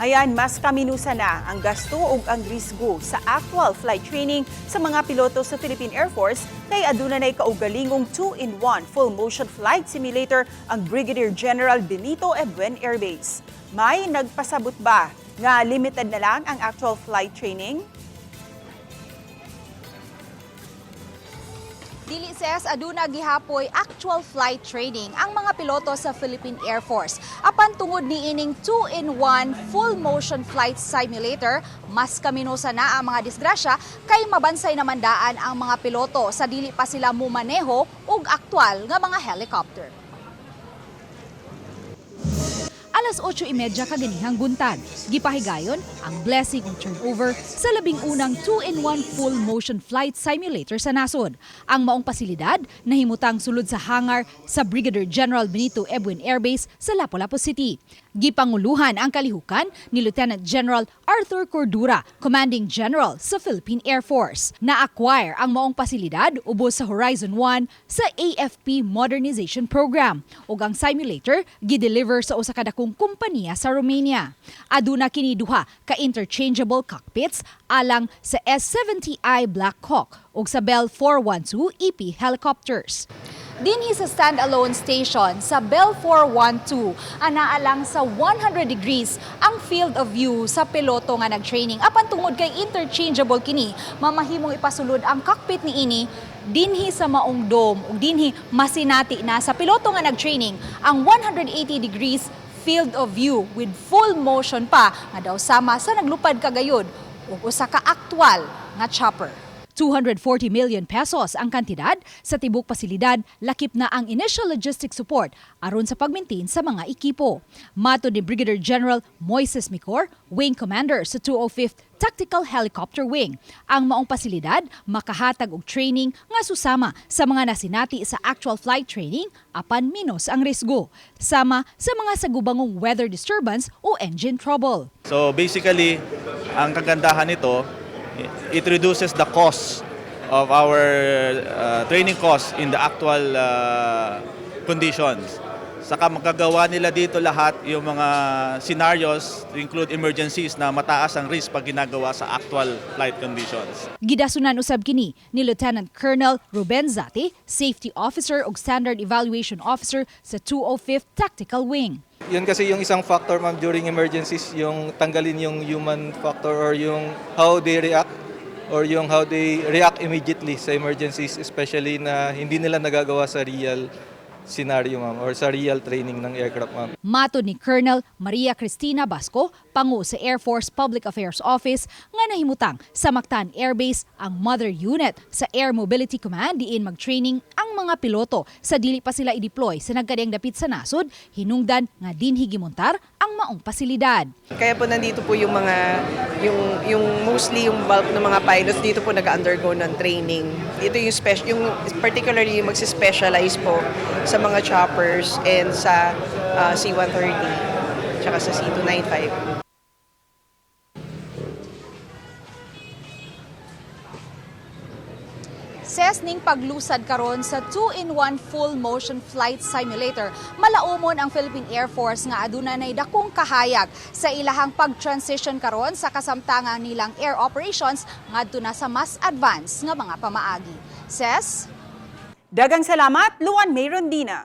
Hayan, mas kaminusan na ang gasto ug ang risgo sa actual flight training sa mga piloto sa Philippine Air Force kay aduna nay kaugalingong 2-in-1 full motion flight simulator ang Brigadier General Benito Ebuen Air Base. May nagpasabot ba nga limited na lang ang actual flight training? Dili, ses, aduna gihapoy actual flight training ang mga piloto sa Philippine Air Force. Apan tungod ni ining 2-in-1 full motion flight simulator, mas kaminusa na ang mga disgrasya kay mabansay naman daan ang mga piloto sa dili pa sila mumaneho og aktual nga mga helicopter. Alas 8:30 kaganihang buntag, gipahigayon ang blessing ug turnover sa 11 na 2-in-1 full motion flight simulator sa nasod. Ang maong pasilidad nahimutang sulod sa hangar sa Brigadier General Benito Ebuen Air Base sa Lapu-Lapu City. Gipanguluhan ang kalihukan ni Lieutenant General Arthur Cordura, Commanding General sa Philippine Air Force. Na-acquire ang maong pasilidad ubos sa Horizon 1 sa AFP Modernization Program ug ang simulator gideliver sa usa ka dakong kumpanya sa Romania. Aduna kini duha ka interchangeable cockpits alang sa S-70I Black Hawk ug sa Bell 412 EP helicopters. Dinhi sa standalone station sa Bell 412, anaa lang sa 100 degrees ang field of view sa piloto nga nag-training. Apan tungod kay interchangeable kini, mamahimong ipasulod ang cockpit niini dinhi sa maong dome ug dinhi masinati na sa piloto nga nag-training ang 180 degrees field of view with full motion pa nga daw sama sa naglupad kagayod ug usa ka aktual nga chopper. 240 million pesos ang kantidad sa tibok pasilidad, lakip na ang initial logistic support aron sa pag-maintain sa mga ekipo. Matod ni Brigadier General Moises Micor, Wing Commander sa 205th Tactical Helicopter Wing, ang maong pasilidad makahatag og training nga susama sa mga nasinati sa actual flight training apan minos ang risgo, sama sa mga sagubangong weather disturbance o engine trouble. So basically, ang kagandahan nito, it reduces the cost of our training costs in the actual conditions. Saka magagawa nila dito lahat yung mga scenarios to include emergencies na mataas ang risk pag ginagawa sa actual flight conditions. Gidasunan usab kini ni Lieutenant Colonel Ruben Zate, Safety Officer ug Standard Evaluation Officer sa 205th Tactical Wing. Yun kasi yung isang factor, ma'am, during emergencies, yung tanggalin yung human factor or yung how they react or yung how they react immediately sa emergencies, especially na hindi nila nagagawa sa real scenario, ma'am, or sa real training ng aircraft, ma'am. Matod ni Colonel Maria Cristina Basco, pangu sa Air Force Public Affairs Office, nga nahimutang sa Mactan Air Base ang mother unit sa Air Mobility Command diin mag-training ang mga piloto sa dili pa sila i-deploy sa nagkadiyang dapit sa nasod, hinungdan nga dinhi gimontar ang maong pasilidad. Kaya po nandito po yung mga, yung mostly yung bulk ng mga pilots dito po nag-undergo ng training. Ito yung special, yung particularly yung magsi-specialize po sa mga choppers and sa C-130 tsaka sa C-295. Ses, ning paglusad karon sa 2-in-1 full motion flight simulator, malaumon ang Philippine Air Force nga aduna nay dakong kahayag sa ilahang pag-transition karon sa kasamtangan nilang air operations ngadto na sa mas advanced nga mga pamaagi. Ses? Daghang salamat, Luan May Rondina.